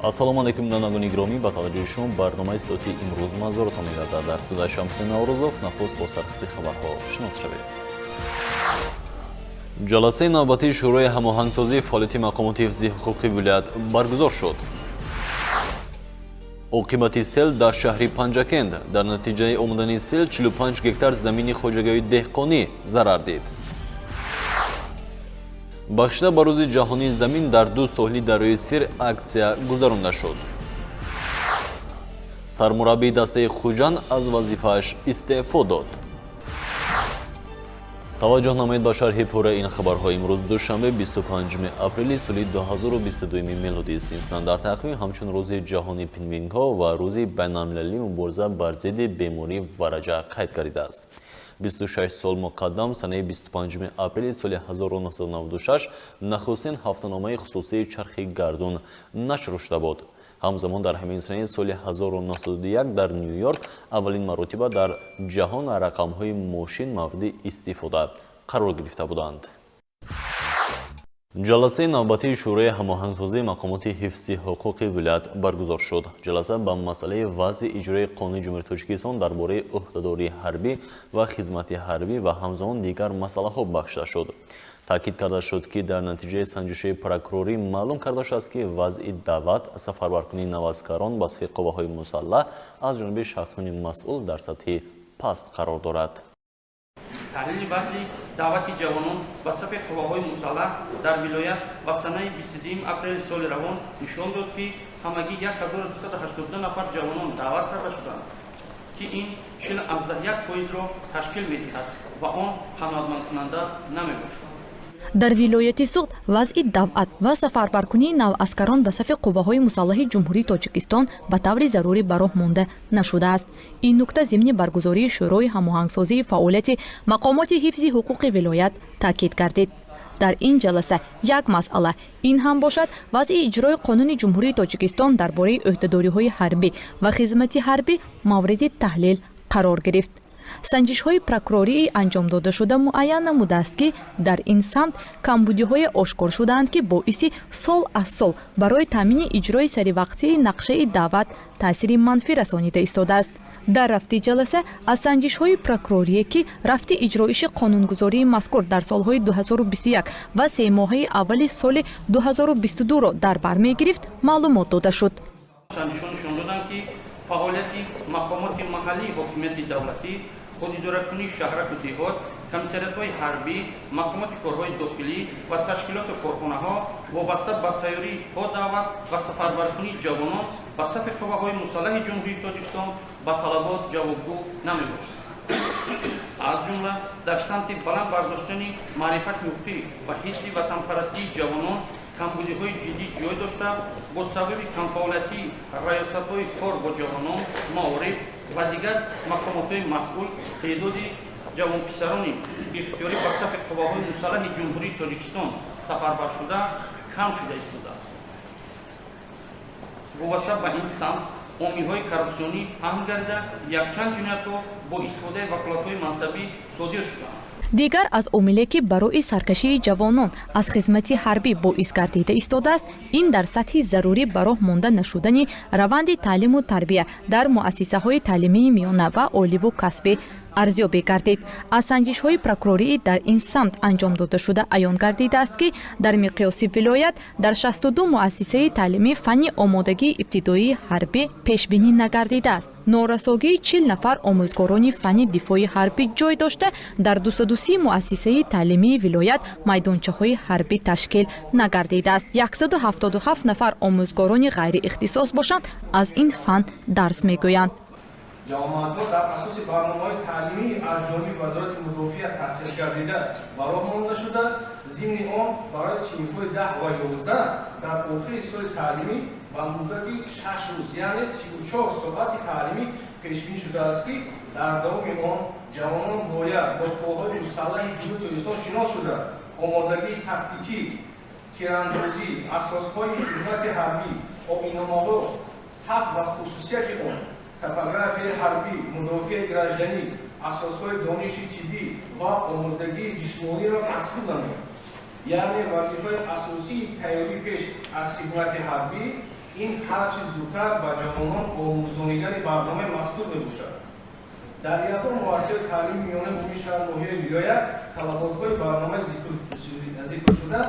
Ассалому алайкум, бинандагони гиромӣ! Ба таваҷҷӯҳи шумо барномаи иттилоотии имрӯз манзуратон мегардад. Дар студия Шамси Наврӯзов. Нахуст бо сархати хабарҳо шинос шавед. Ҷаласаи навбатии Шӯрои ҳамоҳангсозии фаъолияти мақомоти ҳифзи ҳуқуқи вилоят баргузор шуд. Оқибати сел дар шаҳри Панҷакент: дар натиҷаи омадани сел 45 гектар замини хоҷагиҳои деҳқонӣ зарар дид. Бахшида ба Рӯзи ҷаҳонии замин дар ду соҳили дарёи Сир аксия гузаронда шуд. Сармураббии дастаи Хуҷанд аз вазифааш истеъфо дод. Таваҷҷӯҳ намоед ба шарҳи пурраи ин хабарҳо. Имрӯз душанбе, 25 апрели соли 2022 мелодӣ аст. Ин сана дар тақвим ҳамчун Рӯзи ҷаҳонии пингвинҳо ва Рӯзи байналмилалии мубориза бар зидди бемории вараҷа қайд гардидааст. 26 сол муқаддам, санаи 25 апрели соли 1996, нахустин ҳафтаномаи хусусии «Чархи гардун» нашр шуда буд. Ҳамзамон дар ҳамин санаи соли 1901 дар Ню Йорк аввалин маротиба дар ҷаҳон рақамҳои мошин мавриди истифода қарор гирифта буданд. Ҷаласаи навбатии Шӯрои ҳамоҳангсозии мақомоти ҳифзи ҳуқуқи вилоят баргузор шуд. Ҷаласа ба масъалаи вазъи иҷрои Қонуни Ҷумҳурии Тоҷикистон дар бораи ӯҳдадории ҳарбӣ ва хизмати ҳарбӣ ва ҳамзамон дигар масъалаҳо бахшида шуд. Таъкид карда шуд, ки дар натиҷаи санҷишҳои прокурорӣ маълум карда шудааст, ки вазъи даъват, сафарбаркунии наваскарон ба сафи қувваҳои мусаллаҳ аз ҷониби шахсони масъул дар сатҳи паст қарор дорад. Таҳлили вазъи даъвати ҷавонон ба сафи қувваҳои мусаллаҳ дар вилоят ба санаи 22 апрели соли равон нишон дод, ки ҳамагӣ 1282 нафар ҷавонон даъват карда шуданд, ки ин 40,1 фоизро ташкил медиҳад ва он қаноатмандкунанда намебошад. Дар вилояти Суғд вазъи даъват ва сафарбаркунии наваскарон ба сафи қувваҳои мусаллаҳи Ҷумҳурии Тоҷикистон ба таври зарурӣ ба роҳ монда нашудааст. Ин нукта зимни баргузории Шӯрои ҳамоҳангсозии фаъолияти мақомоти ҳифзи ҳуқуқи вилоят таъкид гардид. Дар ин ҷаласа як масъала, ин ҳам бошад вазъи иҷрои Қонуни Ҷумҳурии Тоҷикистон дар бораи ӯҳдадориҳои ҳарбӣ ва хизмати ҳарбӣ, мавриди таҳлил қарор гирифт. Санҷишҳои прокурории анҷомдодашуда муайян намудааст, ки дар ин самт камбудиҳое ошкор шудаанд, ки боиси сол аз сол барои таъмини иҷрои саривақтии нақшаи даъват таъсири манфӣ расонида истодааст. Дар рафти ҷаласа аз санҷишҳои прокурорие, ки рафти иҷроиши қонунгузории мазкур дар солҳои 2021 ва семоҳаи аввали соли 2022-ро дар бар мегирифт, маълумот дода шуд. Санҷишҳо нишон доданд, ки фаъолияти мақомоти маҳаллии ҳокимияти давлатӣ, худидоракунии шаҳраку деҳот, комиссариятҳои ҳарбӣ, мақомоти корҳои дохилӣ ва ташкилоту корхонаҳо вобаста ба тайёрӣ то даъват ва сафарбаркунии ҷавонон ба сафи қувваҳои мусаллаҳи Ҷумҳурии Тоҷикистон ба талабот ҷавобгӯ намебошад. Аз ҷумла дар самти баланд бардоштани маърифати ҳуқуқӣ ва ҳисси ватанпарастии ҷавонон камбудиҳои ҷиддӣ ҷой дошта, бо сабаби камфаъолиятии раёсатҳои кор бо ҷавонон, маориф ва дигар мақомотҳои масъул теъдоди ҷавонписарони ихтиёрӣ ба сафи қувваҳои мусаллаҳи Ҷумҳурии Тоҷикистон сафарбаршуда кам шуда истодааст. Вобаста ба ин самт омилҳои коррупсионӣ паҳн гардида, якчанд ҷиноятҳо бо истифодаи ваколатҳои мансабӣ содир шудаанд. Дигар аз омиле, ки барои саркашии ҷавонон аз хизмати ҳарбӣ боис гардида истодааст, ин дар сатҳи зарурӣ ба роҳ монда нашудани раванди таълиму тарбия дар муассисаҳои таълимии миёна ва оливу касбӣ арзёбӣ гардид. Аз санҷишҳои прокурории дар ин самт анҷом додашуда аён гардидааст, ки дар миқёси вилоят дар 62 муассисаи таълимӣ фанни омодагии ибтидоии ҳарбӣ пешбинӣ нагардидааст. Норасогии 40 нафар омӯзгорони фанни дифои ҳарбӣ ҷой дошта, дар 230 муассисаи таълимии вилоят майдончаҳои ҳарбӣ ташкил нагардидааст. 177 нафар омӯзгорони ғайриихтисос бошанд, аз ин фан дарс мегӯянд. Ҷавонмардон дар асоси барномаҳои таълимӣ аз ҷониби Вазорати мудофиа таҳсил гардида ба роҳ монда шуда, зимни он барои синфҳои 10 ва 11 дар охири соли таълимӣ ба муддати 6 рӯз, яъне 34 соати таълимӣ пешбинӣ шудааст, ки дар давоми он ҷавонон бояд бо қувваҳои мусаллаҳи Ҷумҳурии Тоҷикистон шинос шуда, омодагии тактикӣ, тирандозӣ, асосҳои хизмати ҳарбӣ, оинномаҳо, саф ва хусусияти он, топографияи ҳарбӣ, мудофиаи гражданӣ, асосҳои дониши тиббӣ ва омодагии ҷисмониро аз худ намоянд. Яъне вазифаи асосии тайёрӣ пеш аз хизмати ҳарбӣ. Ин ҳарчи зудтар ба ҷавонон омӯзонидани барномаи мазкур мебошад. Дар ягон муассисаи таълими миёнаи умумии шаҳр, ноҳияи, вилоят талаботҳои барномаи зикршуда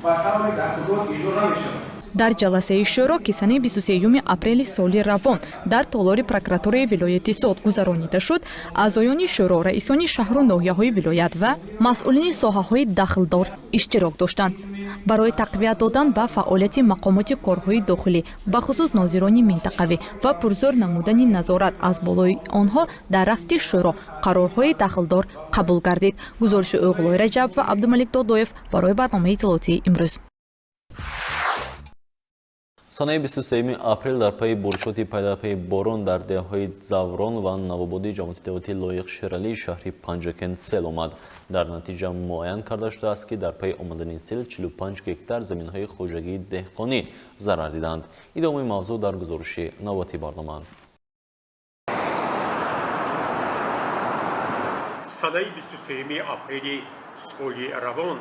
ба таври дахлдор иҷро намешавад. Дар ҷаласаи шӯро, ки санаи 23 апрели соли равон дар толори прокуратураи вилояти Суғд гузаронида шуд, аъзоёни шӯро, раисони шаҳру ноҳияҳои вилоят ва масъулини соҳаҳои дахлдор иштирок доштанд. Барои тақвият додан ба фаъолияти мақомоти корҳои дохилӣ, бахусус нозирони минтақавӣ, ва пурзӯр намудани назорат аз болои онҳо дар рафти шӯро қарорҳои дахлдор қабул гардид. Гузориши Оғлои Раҷаб ва Абдумалик Додоев барои барномаи иттилоотии «Имрӯз». Санаи 23 апрел дар пайи боришоти пайдарпайи борон дар деҳаҳои Заврон ва Навободи ҷамоати деҳоти Лоиқ Шералии шаҳри Панҷакент сел омад. Дар натиҷа муайян карда шудааст, ки дар пайи омадани сел 45 гектар заминҳои хоҷагии деҳқонӣ зарар диданд. Идомаи мавзӯъ дар гузориши навбати барнома. Санаи 23 апрели соли равон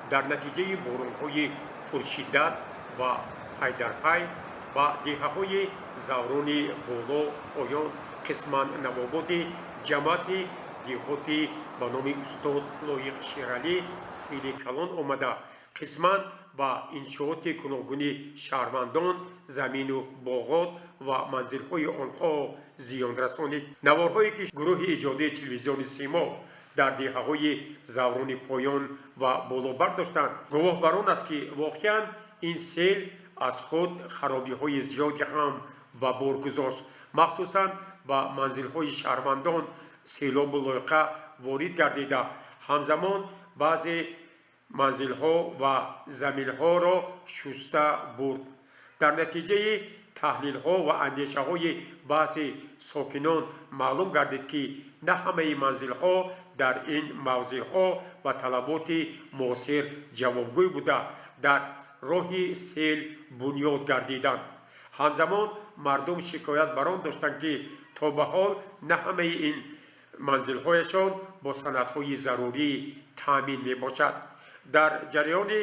дар натиҷаи боронҳои пуршиддат ва пайдарпай ба деҳаҳои Заврони Боло, Поён, қисман Навободи ҷамоати деҳоти ба номи устод Лоиқ Шералӣ сели калон омада, қисман ба иншооти гуногуни шаҳрвандон, замину боғот ва манзилҳои онҳо зиён расонид. Наворҳое, ки гурӯҳи иҷодии телевизиони «Симо» дар деҳаҳои Заврони Поён ва Боло бардоштанд, гувоҳ бар он аст, ки воқеан ин сел аз худ харобиҳои зиёде ҳам ба бор гузошт. Махсусан ба манзилҳои шаҳрвандон селобу лойқа ворид гардида, ҳамзамон баъзе манзилҳо ва заминҳоро шуста бурд. Дар натиҷаи таҳлилҳо ва андешаҳои баъзе сокинон маълум гардид, ки на ҳамаи манзилҳо дар ин мавзеъҳо ба талаботи муосир ҷавобгӯй буда, дар роҳи сел бунёд гардиданд. Ҳамзамон мардум шикоят бар он доштанд, ки то ба ҳол на ҳамаи ин манзилҳояшон бо санадҳои зарурӣ таъмин мебошад. Дар ҷараёни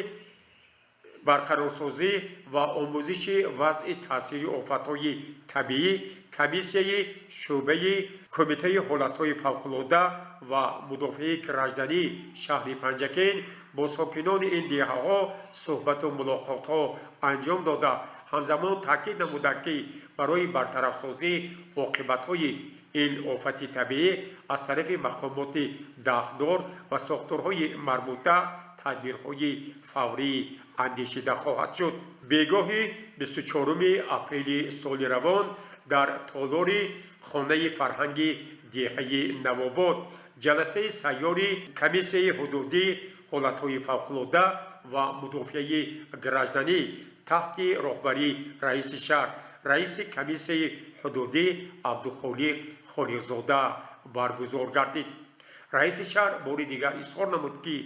барқарорсозӣ ва омӯзиши вазъи таъсири офатҳои табиӣ комиссияи шӯъбаи Кумитаи ҳолатҳои фавқулода ва мудофиаи граждании шаҳри Панҷакент бо сокинони ин деҳаҳо суҳбату мулоқотҳо анҷом дода, ҳамзамон таъкид намуданд, ки барои бартарафсозии оқибатҳои ин офати табиӣ аз тарафи мақомоти дахлдор ва сохторҳои марбута тадбирҳои фаврӣ андешида хоҳад шуд. Бегоҳи 24 апрели соли равон дар толори хонаи фарҳанги деҳаи Навобод ҷаласаи сайёри комиссияи ҳудудӣ, ҳолатҳои фавқулода ва мудофиаи гражданӣ таҳти роҳбарии раиси шаҳр, раиси комиссияи ҳудудӣ Абдухолиқ Холиқзода баргузор гардид. Раиси шаҳр бори дигар изҳор намуд, ки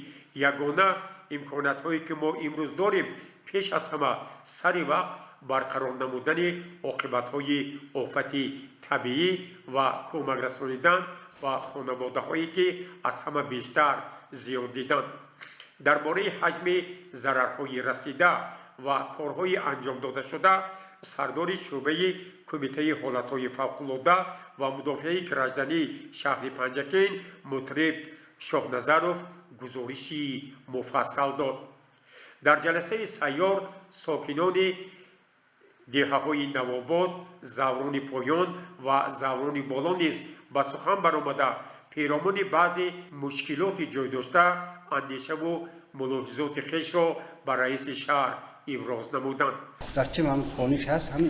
ягона имкониятҳое, ки мо имрӯз дорем, пеш аз ҳама сари вақт барқарор намудани оқибатҳои офати табиӣ ва кӯмак расонидан ба хонаводаҳое, ки аз ҳама бештар зиён диданд. Дар бораи ҳаҷми зарарҳои расида ва корҳои анҷом додашуда сардори шӯъбаи Кумитаи ҳолатҳои фавқулода ва мудофиаи граждании шаҳри Панҷакент Мутриб Шоҳназаров гузориши муфассал дод. Дар ҷаласаи сайёр сокинони деҳаҳои Навобод, Заврони Поён ва Заврони Боло низ ба сухан баромада, перомуни баъзе мушкилоти ҷой дошта андешаву мулоҳизоти хешро ба раиси шаҳр иброз намуданд. Зачем ҳам хониш ҳаст, ҳам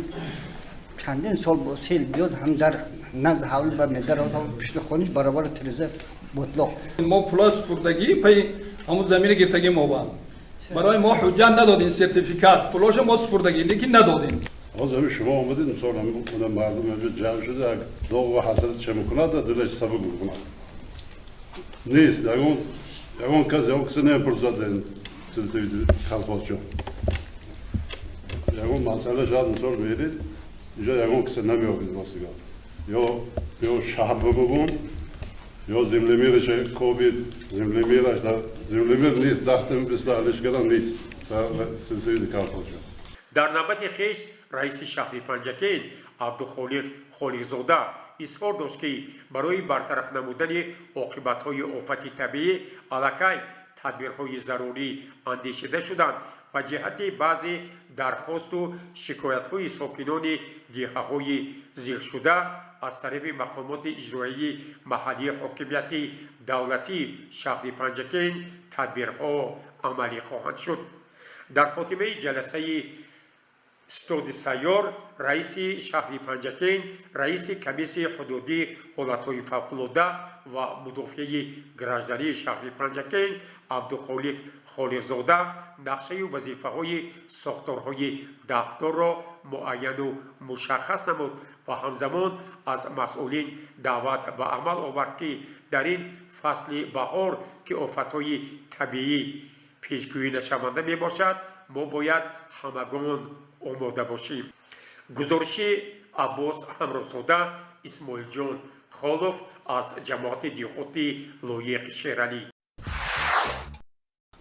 чандин сол бо сел биёд, ҳам дар назд ҳавли ба медарод, пушти хониш баробари тиреза ботлоқ. Мо пула супурдагӣ пай ҳамун замина гирифтагӣ мо ба барои мо ҳуҷҷат надодем, сертификат. Пулоша мо супурдагӣ, лекин надодем. Ҳозир ҳамин шумо омадед, мисол, ҳамин мардум ҳамин ҷамъ шуда, як доғу ҳасрат ча мекунад, дилаш сабук мекунад. Нест ягон кас, ягон касе намепурсад. Силсилаи колхозчо ягон масъала шояд, мисол, мерид, инҷо ягон касе намеёбед. Ростига, ё шаҳр бибун, ё землемер ша ковид, землемер аш землемер нест, дахтем бисла алишкарам нест силсилаи колхозчо. Дар навбати хеш раиси шаҳри Панҷакент Абдухолиқ Холиқзода изҳор дошт, ки барои бартараф намудани оқибатҳои офати табиӣ аллакай тадбирҳои зарурӣ андешида шуданд ва ҷиҳати баъзе дархосту шикоятҳои сокинони деҳаҳои зикршуда аз тарафи мақомоти иҷроияи маҳаллии ҳокимияти давлатии шаҳри Панҷакент тадбирҳо амалӣ хоҳанд шуд. Дар хотимаи ҷаласаи стоди сайёр раиси шаҳри Панҷакент, раиси комиссияи ҳудудии ҳолатҳои фавқулода ва мудофиаи граждании шаҳри Панҷакент Абдухолиқ Холиқзода нақшаю вазифаҳои сохторҳои дахлдорро муайяну мушаххас намуд ва ҳамзамон аз масъулин даъват ба амал овард, ки дар ин фасли баҳор, ки офатҳои табиӣ пешгӯӣ нашаванда мебошад, мо бояд ҳамагон омода бошем. Гузориши Аббос Ҳамроҳзода, Исмоилҷон Холов аз ҷамоати деҳоти Лоиқ Шералӣ.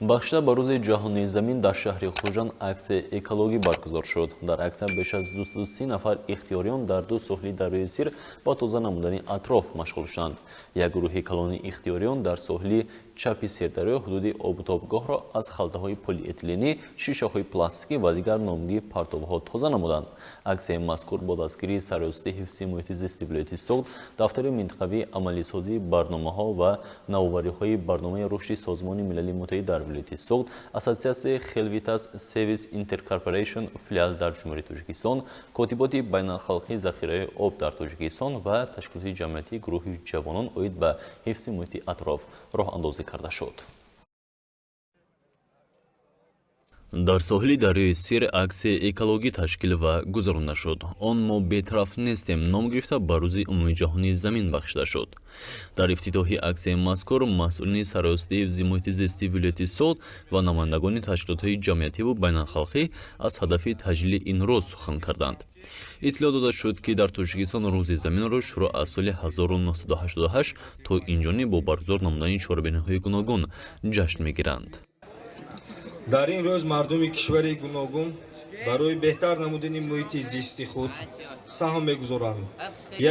Бахшида ба рӯзи ҷаҳонии замин дар шаҳри Хуҷанд аксияи экологӣ баргузор шуд. Дар аксия беш аз 230 нафар ихтиёриён дар ду соҳили дарёи Сир ба тоза намудани атроф машғул шуданд. Як гурӯҳи калони ихтиёриён дар соҳили чапи Сирдарё ҳудуди обутобгоҳро аз халтаҳои полиэтиленӣ, шишаҳои пластикӣ ва дигар номгии партовҳо тоза намуданд. Аксияи мазкур бо дастгирии Сарраёсати ҳифзи муҳити зисти вилояти Суғд, дафтари минтақавии амалисозии барномаҳо ва навовариҳои барномаи рушди Созмони Милали Муттаҳид дар вилояти Суғд, Ассотсиатсияи Хелвитас Сервис Интеркорпорейшн филиал дар Ҷумҳурии Тоҷикистон, Котиботи байналхалқии захираҳои об дар Тоҷикистон ва ташкилоти ҷамъиятии гурӯҳи ҷавонон оид ба ҳифзи муҳити атроф роҳандозӣ карда шуд. Дар соҳили дарёи Сир аксияи экологӣ ташкил ва гузаронда шуд. Он «Мо бетараф нестем» ном гирифта, ба рӯзи умумиҷаҳонии замин бахшида шуд. Дар ифтитоҳи аксияи мазкур масъулини Сарраёсати ҳифзи муҳити зисти вилояти Суғд ва намояндагони ташкилотҳои ҷамъиятиву байналхалқӣ аз ҳадафи таҷлили ин рӯз сухан карданд. Иттилоъ дода шуд, ки дар Тоҷикистон рӯзи заминро шурӯъ аз соли 1988 то инҷониб бо баргузор намудани чорабиниҳои гуногун ҷашн мегиранд. Дар ин рӯз мардуми кишвари гуногун барои беҳтар намудани муҳити зисти худ саҳм мегузоранд.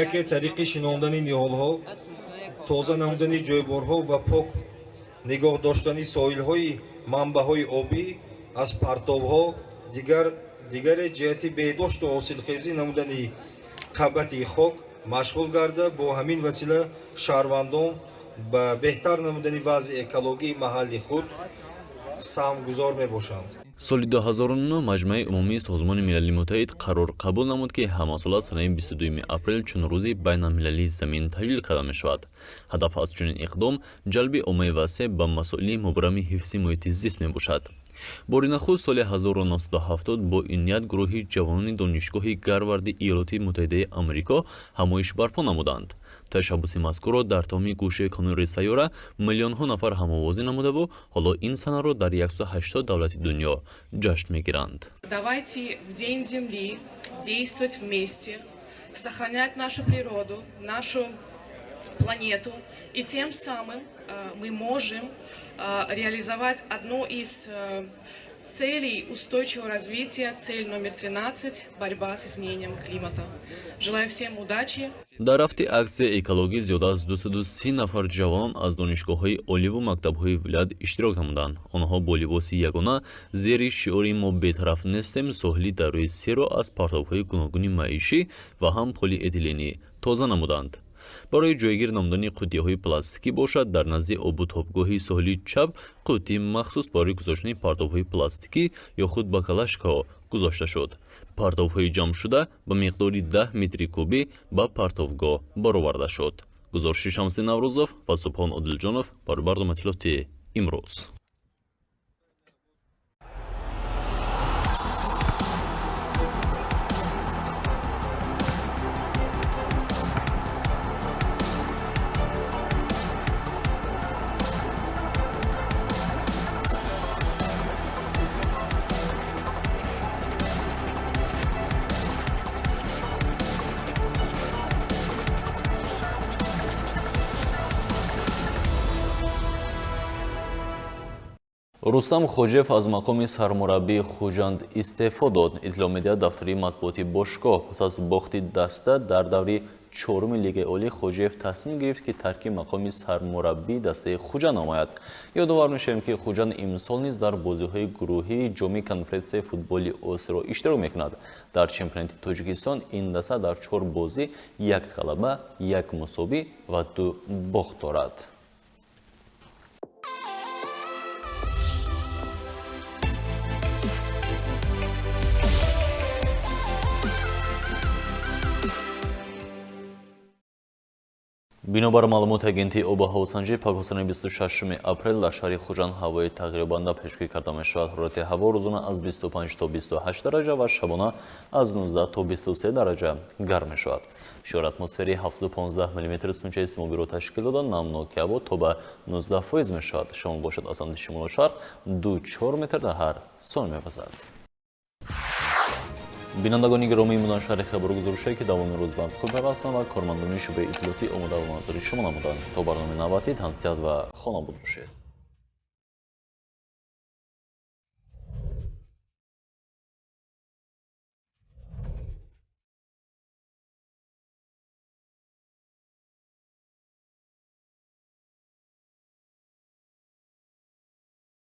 Яке тариқи шинондани ниҳолҳо, тоза намудани ҷойборҳо ва пок нигоҳ доштани соҳилҳои манбаъҳои обӣ аз партовҳо, дигаре ҷиҳати беҳдошту ҳосилхезӣ намудани қабати хок машғул гарда, бо ҳамин васила шаҳрвандон ба беҳтар намудани вазъи экологии маҳалли худ саҳмгузор мебошанд. Соли 2009 Маҷмаи умумии Созмони Милали Муттаҳид қарор қабул намуд, ки ҳамасола санаи 22 апрел чун рӯзи байналмилалии замин таҷлил карда мешавад. Ҳадаф аз чунин иқдом ҷалби оммаи васеъ ба масоили мубрами ҳифзи муҳити зист мебошад. Бори нахуст соли 1970 бо ин ният гурӯҳи ҷавонони Донишгоҳи Гарварди Иёлоти Муттаҳидаи Амрико ҳамоиш барпо намуданд. Ташаббуси мазкурро дар тамоми гӯшаи канори сайёра миллионҳо нафар ҳамовозӣ намудаву ҳоло ин санаро дар 180 давлати дунё ҷашн мегиранд. Давайте в День Земли действовать вместе, сохранять нашу природу, нашу планету, и тем самым мы можем реализовать одну из целей устойчивого развития, цель номер 13 – борьба с изменением климата. Желаю всем удачи. Дар рафти аксияи экологӣ зиёда аз 230 нафар ҷавонон аз донишгоҳҳои оливу мактабҳои вилоят иштирок намуданд. Онҳо бо либоси ягона зери шиори «Мо бетараф нестем» соҳили дарёи Сирро аз партовҳои гуногуни маишӣ ва ҳам полиэтиленӣ тоза намуданд. Барои ҷойгир намудани қуттиҳои пластикӣ бошад, дар назди обутобгоҳи соҳили чап қуттии махсус барои гузоштани партовҳои пластикӣ ё худ бакалашкаҳо гузошта шуд. Партовҳои ҷамъшуда ба миқдори 10 метри кубӣ ба партовгоҳ бароварда шуд. Гузориши Шамси Наврӯзов ва Субҳон Одилҷонов барои барномаи иттилоотии имрӯз. Рустам Хоҷиев аз мақоми сармураббии Хуҷанд истеъфо дод. Иттилоъ медиҳад дафтари матбуоти бошгоҳ. Пас аз бохти даста дар даври чоруми Лигаи Олӣ Хоҷиев тасмим гирифт, ки тарки мақоми сармураббии дастаи Хуҷанд намояд. Ёдовар мешавем, ки Хуҷанд имсол низ дар бозиҳои гурӯҳии ҷоми конференсияи футболи Осиёро иштирок мекунад. Дар чемпионати Тоҷикистон ин даста дар чор бозӣ як ғалаба, як мусовӣ ва ду бохт дорад. Бинобар маълумоти агентии обу ҳавосанҷӣ, пагоҳсанаи 26 апрел дар шаҳри Хуҷанд ҳавои тағйирёбанда пешгӯӣ карда мешавад. Ҳарорати ҳаво рӯзона аз 25 то 28 дараҷа ва шабона аз 19 то 23 дараҷа гарм мешавад. Фишори атмосферии 715 мм сунчаи симобиро ташкил дода, намноки ҳаво то ба 19% мешавад. Шамол бошад аз самти шимолу шарқ 2-4 метр дар ҳар сония мевазад. Бинандагони гиромии, мудон шаҳри хабаргузоришае, ки давоми рӯз ба хуб пайвастанд ва кормандони шӯъбаи иттилоотӣ омода ба манзури шумо намуданд. То барномаи навбатӣ тансиҳат ва хонобод бошед.